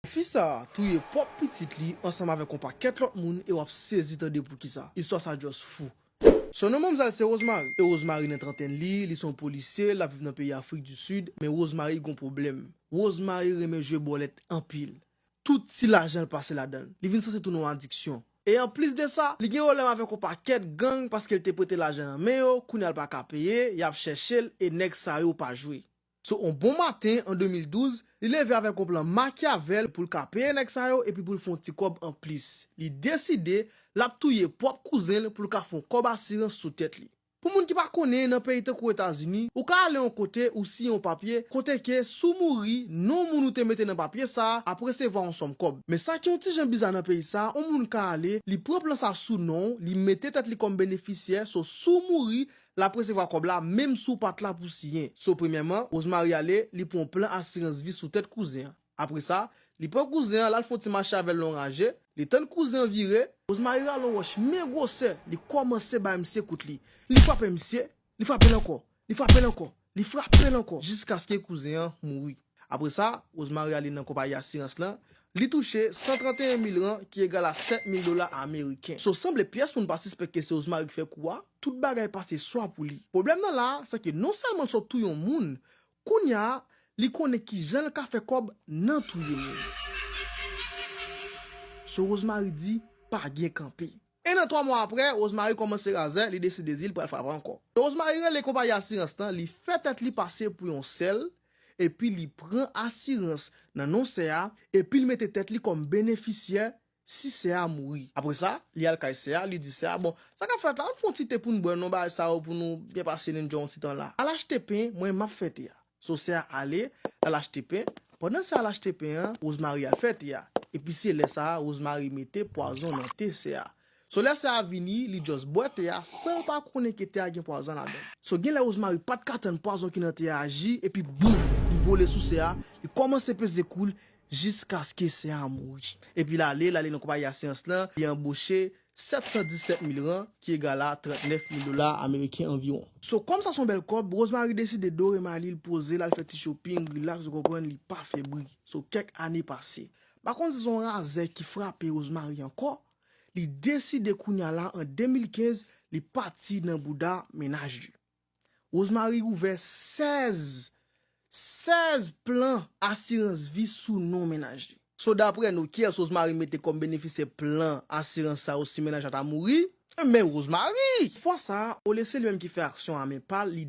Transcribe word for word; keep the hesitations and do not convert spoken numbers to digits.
Fi sa a touye pwòp pitit li ansanm avèk yon pakèt lòt moun e w ap sezi tande poukisa. Istwa sa just fou. So non manmzèl se Rosemary. E Rosemary nan trantèn li, li se yon polisye, l ap viv nan peyi Afrik di Sid, men Rosemary gen yon pwoblèm. Rosemary renmen jwe bòlèt anpil. Tout ti lajan l pase ladan l. Li vin sanse tounen yon adiksyon. E anplis de sa, li gen pwoblèm avèk yon pakèt gang paske l te prete lajan nan men yo, kounye a l pa ka peye, y ap chèche l e nèg sa yo pa jwe. So, yon bon maten, an de mil douz, li leve avèk yon plan Machiavel pou l ka peye nèg sa yo epi pou l fè yon ti kòb anplis. Li deside l ap touye pwòp kouzen l pou l ka fè yon kòb asirans sou tèt li. Pou moun ki pa konnen, nan peyi tankou Etazini, ou ka ale yon kote ou siyen yon papye, kote ke si w mouri, non moun ou te mete nan papye sa a ap resevwa yon sòm kòb. Men sa ki yon ti jan biza nan peyi sa a, yon moun ka ale, li pran plan sa sou non w, li mete tèt li kòm benefisyè, so si w mouri, l ap resevwa kòb la, menm si w pa t la pou siyen. So, premyèman, Rosemary ale, li pran yon plan asirans vi sou tèt kouzen an. Apre sa, li pran kouzen an, l al fè yon ti mache avè l nan yon raje, li tann kouzen an vire, Rosemary rale yon wòch men gwosè, li kòmanse bay misye kout li. Li frape misye, li frape l ankò, li frape l ankò, li frape l ankò, jiskaske kouzen an mouri. Apre sa, Rosemary ale nan konpayi asirans lan, li touche san trannteyen mil ran, ki egal a sèt mil dola ameriken. So, sanble pyès moun pa sispèk ke se Rosemary ki fè kou a, tout bagay pase swa pou li. Pwoblèm nan la a, se ke non sèlman l sot touye yon moun, kounye a, li konnen kijan l ka fè kòb nan touye moun. So Rosemary di, pa gen kanpe. E nan twa mwa apre, Rosemary kòmanse razè, li deside di l pral frape ankò. So Rosemary rele konpayi asirans lan, li fè tèt li pase pou yon sè l, epi li pran asirans nan non sè a, epi l mete tèt li kòm benefisyè si sè a mouri. Apre sa, li al kay sè a, li di sè a, bon, sa k ap fèt la, ann fè yon ti te pou n bwè non, bagay sa yo pou nou byen pase, n enjoy yon ti tan la. Al achte pen, mwen m ap fè te a. So sè a ale, l al achte pen. Pandan sè a al achte pen an, Rosemary al fè te a. Epi se lè sa a, Rosemary mete pwazon nan te sè a. So lè sè a vini, li just bwè te a san l pa konnen ke te a gen pwazon ladan l. So gen lè Rosemary pa t ka tann pwazon ki nan te a aji, epi boum, li vole sou sè a, li kòmanse peze kou l, jiskaske sè a mouri. Epi l ale, l ale nan konpayi asirans lan, li anboche sèt san disèt mil ran, ki egal a trannèf mil dola ameriken anviwon. So, kòm sa se yon bèl kòb, Rosemary deside dore may li, l poze, l al fè ti shopping, relax, ou konprann, li pa fè bri. So, kèk ane pase. M pa konn si se yon razè ki frape Rosemary ankò, li deside kounye a la, an de mil kenz, li pati nan bouda mennaj li. Rosemary ouvè sèz, sèz plan asirans vi sou non mennaj li. So, daprè nou, kiyès Rosemary mete kòm benefisyè plan asirans sa yo si mennaj la ta mouri? Men Rosemary! Fwa sa a, olye se li menm ki fè aksyon a men pa l, li